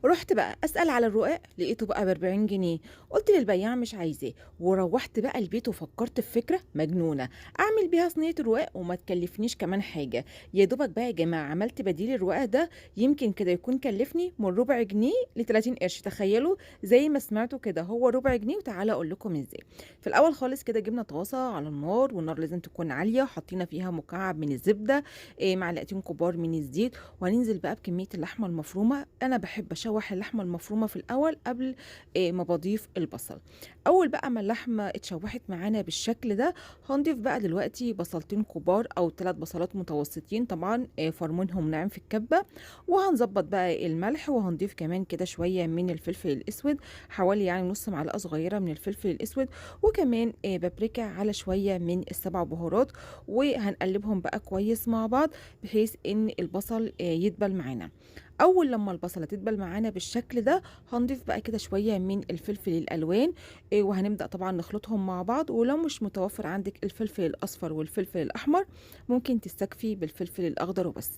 رحت بقى اسال على الرقاق، لقيته بقى ب 40 جنيه. قلت للبياع مش عايزاه، وروحت بقى البيت وفكرت في فكرة مجنونة اعمل بيها صينية رقاق وما تكلفنيش كمان حاجه. يا دوبك بقى يا جماعة عملت بديل الرقاق ده، يمكن كده يكون كلفني من ربع جنيه ل 30 قرش. تخيلوا زي ما سمعتوا كده، هو ربع جنيه. وتعالى اقول لكم ازاي. في الاول خالص كده جبنا طاسه على النار، والنار لازم تكون عاليه، حطينا فيها مكعب من الزبده، معلقتين كبار من الزيت، وهننزل بقى بكمية اللحمة المفرومه. انا بحب اشوح اللحمة المفرومه في الاول قبل ما بضيف البصل. اول بقى ما اللحمة اتشوحت معانا بالشكل ده، هنضيف بقى دلوقتي بصلتين كبار او 3 بصلات متوسطين، طبعا فرمونهم ناعم في الكبه، وهنظبط بقى الملح، وهنضيف كمان كده شوية من الفلفل الاسود، حوالي يعني نص معلقه صغيرة من الفلفل الاسود، وكمان بابريكا على شوية من السبع بهارات، وهنقلبهم بقى كويس مع بعض بحيث ان البصل يدبل معانا. اول لما البصله تدبل معانا بالشكل ده، هنضيف بقى كده شوية من الفلفل الالوان، وهنبدا طبعا نخلطهم مع بعض. ولو مش متوفر عندك الفلفل الاصفر والفلفل الاحمر، ممكن تستكفي بالفلفل الاخضر وبس.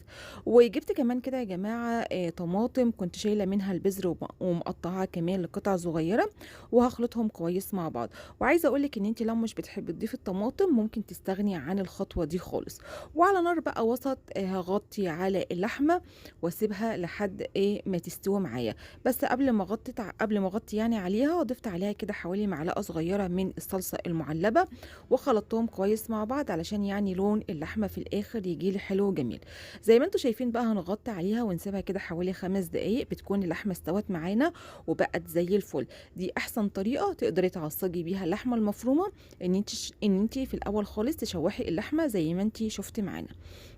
وجبت كمان كده يا جماعة طماطم كنت شايله منها البذر ومقطعاها كمان لقطع صغيرة، وهخلطهم كويس مع بعض. وعايزه اقول لك ان انت لو مش بتحبي تضيفي الطماطم ممكن تستغني عن الخطوة دي خالص. وعلى نار بقى وسط، هغطي على اللحمة واسيبها لحد ما تستوي معايا. بس قبل ما اغطي يعني عليها، ضفت عليها كده حوالي معلقه صغيرة من الصلصه المعلبه، وخلطتهم كويس مع بعض علشان يعني لون اللحمة في الاخر يجي لي حلو وجميل. زي ما انتم شايفين بقى هنغطي عليها ونسيبها كده حوالي 5 دقايق، بتكون اللحمة استوت معانا وبقت زي الفل. دي احسن طريقه تقدري تعصجي بيها اللحمة المفرومه، ان انت في الاول خالص تشوحي اللحمة زي ما انت شفتي معانا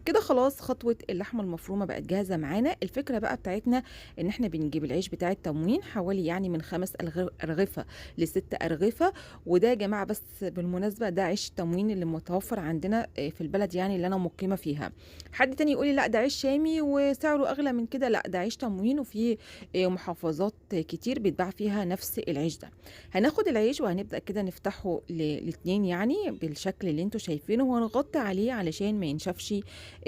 كده. خلاص خطوة اللحمة المفرومه بقت جاهزة معانا. الفكرة بقى بتاعتنا ان احنا بنجيب العيش بتاع التموين حوالي يعني من 5 ارغفه لست ارغفه، وده يا جماعة بس بالمناسبة ده عيش التموين اللي متوفر عندنا في البلد يعني اللي انا مقيمة فيها. حد تاني يقولي لا ده عيش شامي وسعره اغلى من كده، لا ده عيش تموين، وفي محافظات كتير بيتباع فيها نفس العيش ده. هناخد العيش وهنبدا كده نفتحه لاتنين يعني بالشكل اللي انتوا شايفينه، وهنغطي عليه علشان ما ينشفش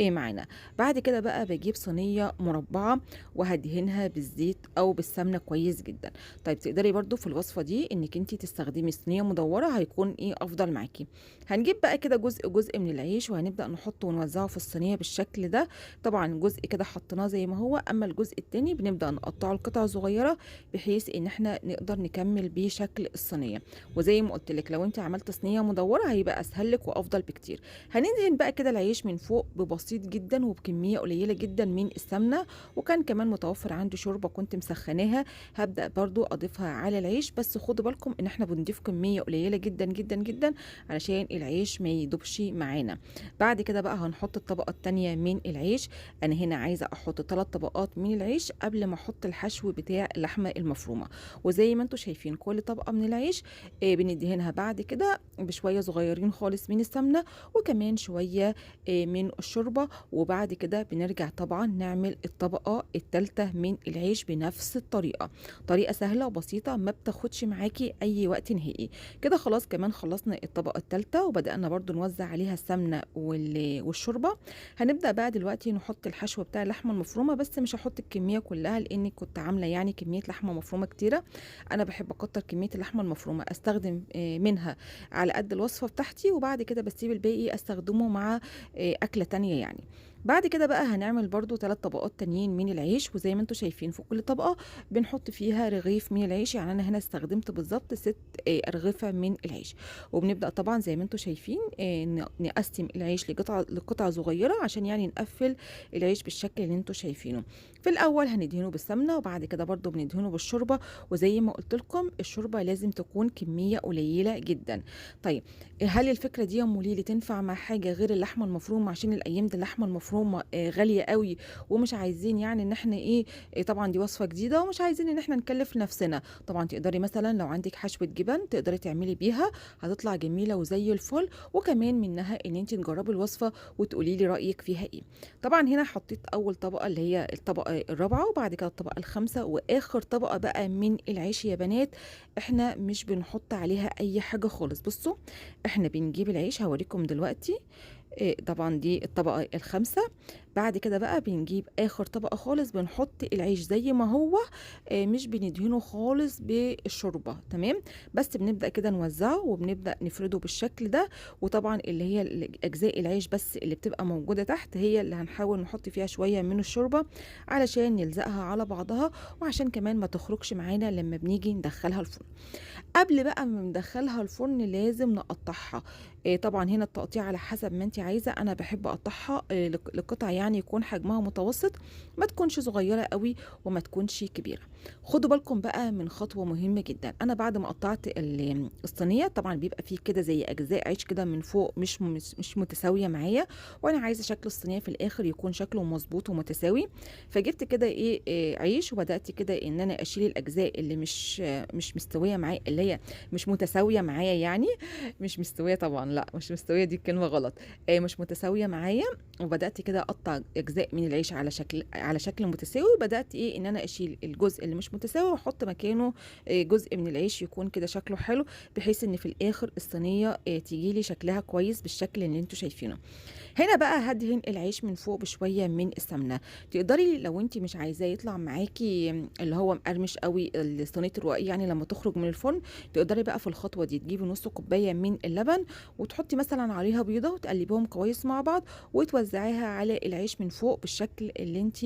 معانا. بعد كده بقى بجيب صينية مربعه وهدهنها بالزيت او بالسمنه كويس جدا. طيب تقدري برضو في الوصفة دي انك انتي تستخدمي صينية مدورة، هيكون افضل معاكي. هنجيب بقى كده جزء جزء من العيش وهنبدا نحطه ونوزعه في الصينية بالشكل ده. طبعا جزء كده حطيناه زي ما هو، اما الجزء التاني بنبدا نقطعه لقطع صغيرة بحيث ان احنا نقدر نكمل بيه شكل الصينية. وزي ما قلت لك لو انت عملت صينية مدورة هيبقى اسهل لك وافضل بكتير. هندهن بقى كده العيش من فوق ببسيط جدا وبكميه قليله جدا من السمنة، وكان كمان متوفر عندي شوربة كنت مسخناها، هبدا برضو اضيفها على العيش. بس خدوا بالكم ان احنا بنضيف كمية قليله جدا جدا جدا علشان العيش ما يدوبش معانا. بعد كده بقى هنحط الطبقة التانية من العيش. انا هنا عايزه احط 3 طبقات من العيش قبل ما احط الحشو بتاع اللحمة المفرومه. وزي ما انتم شايفين كل طبقه من العيش، بندهنها بعد كده بشوية صغيرين خالص من السمنة وكمان شوية من الشوربة. وبعد كده بنرجع طبعا نعمل الطبقة الثالثة من العيش بنفس الطريقة. طريقه سهلة وبسيطة ما بتاخدش معاكي اي وقت نهائي. كده خلاص كمان خلصنا الطبقة الثالثة وبدانا برضو نوزع عليها السمنة والشوربه. هنبدا بقى دلوقتي نحط الحشو بتاع اللحمة المفرومه، بس مش هحط الكمية كلها لاني كنت عامله يعني كمية لحمه مفرومه كتيرة. انا بحب اكتر كمية اللحمة المفرومه، استخدم منها على قد الوصفة بتاعتي، وبعد كده بسيب الباقي استخدمه مع اكله تانية يعني. بعد كده بقى هنعمل برضو 3 طبقات تانيين من العيش، وزي ما انتم شايفين في كل طبقه بنحط فيها رغيف من العيش. يعني انا هنا استخدمت بالظبط 6 ارغفه من العيش. وبنبدا طبعا زي ما انتم شايفين، نقسم العيش لقطع صغيرة عشان يعني نقفل العيش بالشكل اللي انتم شايفينه. في الاول هندهنه بالسمنه، وبعد كده برضو بندهنه بالشوربه، وزي ما قلت لكم الشوربة لازم تكون كمية قليله جدا. طيب هل الفكرة دي يا ام ليلي تنفع مع حاجة غير اللحمة المفرومه؟ عشان الايام دي اللحمة المفرومه غالية قوي، ومش عايزين يعني ان احنا ايه، طبعا دي وصفه جديدة ومش عايزين ان احنا نكلف نفسنا. طبعا تقدري مثلا لو عندك حشوه جبن تقدري تعملي بيها، هتطلع جميلة وزي الفل، وكمان منها ان انت تجربي الوصفة وتقولي لي رايك فيها ايه. طبعا هنا حطيت اول طبقه اللي هي الطبقة الرابعة، وبعد كده الطبقة الخامسة، واخر طبقه بقى من العيش يا بنات احنا مش بنحط عليها اي حاجة خالص. بصوا احنا بنجيب العيش، هوريكم دلوقتي. طبعا دي الطبقة الخامسة. بعد كده بقى بنجيب اخر طبقة خالص، بنحط العيش زي ما هو، مش بندهنه خالص بالشوربة، تمام؟ بس بنبدأ كده نوزعه وبنبدأ نفرده بالشكل ده. وطبعا اللي هي اجزاء العيش بس اللي بتبقى موجودة تحت هي اللي هنحاول نحط فيها شوية من الشوربة علشان نلزقها على بعضها، وعشان كمان ما تخرجش معانا لما بنيجي ندخلها الفرن. قبل بقى ما ندخلها الفرن لازم نقطعها. طبعا هنا التقطيع على حسب ما انت عايزه، انا بحب اقطعها لقطع يعني يكون حجمها متوسط، ما تكونش صغيرة قوي وما تكونش كبيرة. خدوا بالكم بقى من خطوة مهمة جدا. انا بعد ما قطعت الصينية طبعا بيبقى فيه كده زي اجزاء عيش كده من فوق مش متساوية معايا، وانا عايزه شكل الصينية في الاخر يكون شكله مظبوط ومتساوي. فجبت كده عيش، وبدات كده ان انا اشيل الاجزاء اللي مش مستوية معايا، اللي هي مش متساوية معايا، يعني مش مستوية طبعا، لا مش مستوية دي الكلمة غلط، مش متساوية معايا. وبدات كده اقطع اجزاء من العيش على شكل متساوي، وبدات ان انا اشيل الجزء اللي مش متساوي واحط مكانه جزء من العيش يكون كده شكله حلو، بحيث ان في الاخر الصينية تيجي لي شكلها كويس بالشكل اللي انتوا شايفينه. هنا بقى هدهن العيش من فوق بشوية من السمنة. تقدري لو انت مش عايزاه يطلع معاكي اللي هو مقرمش قوي صينية الرقاق يعني لما تخرج من الفرن، تقدري بقى في الخطوة دي تجيبي نص كوباية من اللبن وتحطي مثلا عليها بيضة وتقلبيهم كويس مع بعض وتوزعيها على العيش من فوق بالشكل اللي انت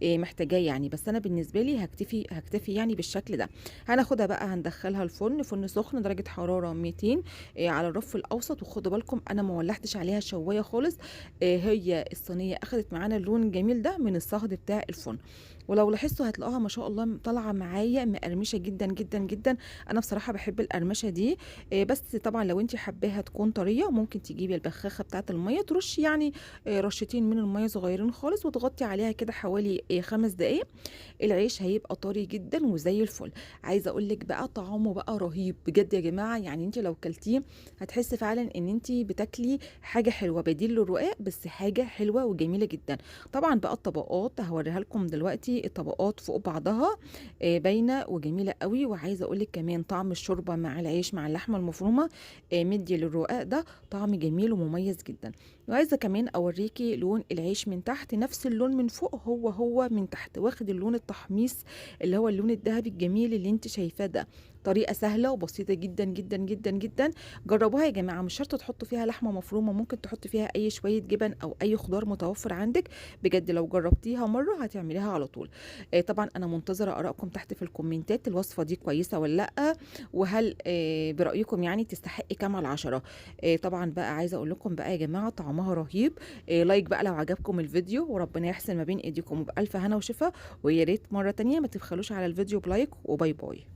محتاجاه يعني. بس انا بالنسبة لي هكتفي يعني بالشكل ده. هناخدها بقى هندخلها الفرن، فرن سخن درجه حرارة 200، على الرف الاوسط. وخدوا بالكم انا ما ولعتش عليها شوايه خالص، هي الصينية اخدت معانا اللون الجميل ده من الصهد بتاع الفرن. ولو لاحظتوا هتلاقوها ما شاء الله طالعه معايا مقرمشه جدا جدا جدا. انا بصراحة بحب القرمشه دي، بس طبعا لو انت حباها تكون طرية ممكن تجيبي البخاخه بتاعه المية، ترشي رشتين من المية صغيرين خالص وتغطي عليها كده حوالي 5 دقايق. العيش هيبقى طري جدا وزي الفل. عايزه اقول لك بقى طعمه بقى رهيب بجد يا جماعة، يعني انت لو كلتيه هتحسي فعلا ان انت بتاكلي حاجة حلوة بديل للرقاق، بس حاجة حلوة وجميلة جدا. طبعا بقى الطبقات هوريها لكم دلوقتي، الطبقات فوق بعضها، باينة وجميلة قوي. وعايزه اقول لك كمان طعم الشوربة مع العيش مع اللحمة المفرومه، مدي للرقاق ده طعم جميل ومميز جدا. وعايزه كمان اوريكي لون العيش من تحت، نفس اللون من فوق هو هو من تحت، واخد اللون التحميص اللي هو اللون الذهبي الجميل اللي انت شايفاه ده. طريقه سهلة وبسيطة جدا جدا جدا جدا، جربوها يا جماعة. مش شرط تحطوا فيها لحمه مفرومه، ممكن تحطوا فيها اي شوية جبن او اي خضار متوفر عندك. بجد لو جربتيها مرة هتعمليها على طول. طبعا انا منتظره ارائكم تحت في الكومنتات، الوصفة دي كويسة ولا لا، وهل برايكم يعني تستحق كام على 10. طبعا بقى عايزه اقول لكم بقى يا جماعة طعمها رهيب. like بقى لو عجبكم الفيديو، وربنا يحسن ما بين ايديكم وبالف هنا وشفا. ويا ريت مرة تانية ما تبخلوش على الفيديو ب like، و bye bye.